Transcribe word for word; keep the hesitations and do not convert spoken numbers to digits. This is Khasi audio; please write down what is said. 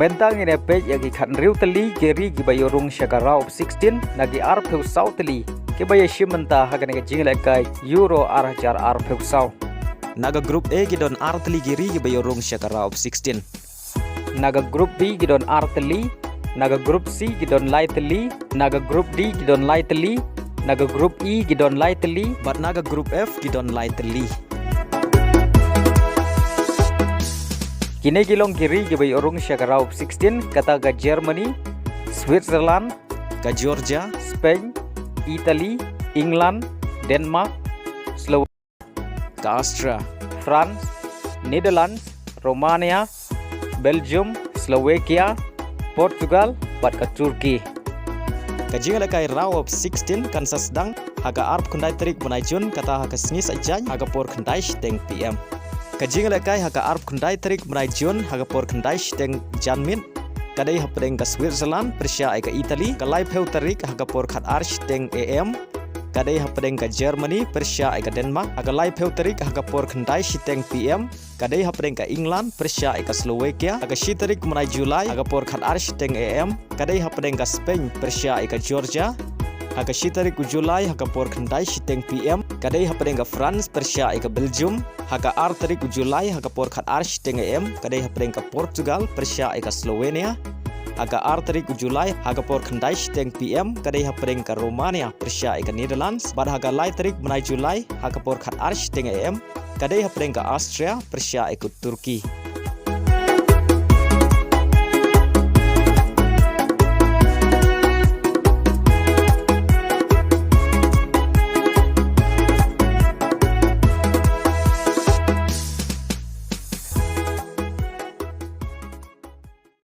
Mynta ngin ïa peit ïa ki khatnriew tylli ki ri kiba ïoh rung sha ka round of sixteen na ki arphew saw tylli kiba ïashim bynta ha kane ka jingïalehkai Euro ar hajar arphew saw. Na ka Group A ki don ar tylli ki ri kiba ïoh rung sha ka round of sixteen. Na ka Group B ki don ar tylli. Na ka Group C ki don lai tylli. Na ka Group D ki don lai tylli. Na ka Group E ki don lai tylli. Bad na ka Group F ki don lai tylli. Kine ki long ki ri kiba ïoh rung sha ka round of sixteen, kata ka Germany, Switzerland, ka Georgia, Spain, Italy, England, Denmark, Slovakia, ka Austria, France, Netherlands, Romania, Belgium, Slovakia, Portugal bad ka Turkey. Ka jingïalehkai round of sixteen kan sa sdang ha ka arphew khyndai tarik bnai Jun, kata ha ka sngi Saitjaiñ ha ka por khyndai shiteng P M. Ka jingïalehkai ha ka arphew khyndai tarik bnai Jun ha ka por khyndai shiteng janmiet ka dei hapdeng ka Switzerland pyrshah ïa ka Italy. Ka laiphew tarik ha ka por khatar shiteng A M ka dei hapdeng ka Germany pyrshah ïa ka Denmark. Ha ka laiphew tarik ha ka por khyndai shiteng P M ka dei hapdeng ka England pyrshah ïa ka Slovakia. Ha ka shi tarik bnai July ha ka por khatar shiteng A M ka dei hapdeng ka Spain pyrshah ïa ka Georgia. Ha ka shi tarik u July ha ka por khyndai shiteng P M ka dei hapdeng ka France pyrshah ïa ka Belgium. Ha ka ar tarik u July ha ka por khatar shiteng A M ka dei hapdeng ka Portugal pyrshah ïa ka Slovenia. Ha ka ar tarik u July ha ka por khyndai shiteng P M ka dei hapdeng ka Romania pyrshah ïa ka Netherlands. Bad ha ka lai tarik bnai July ha ka por khatar shiteng A M ka dei hapdeng ka Austria pyrshah ïa ka Turkey.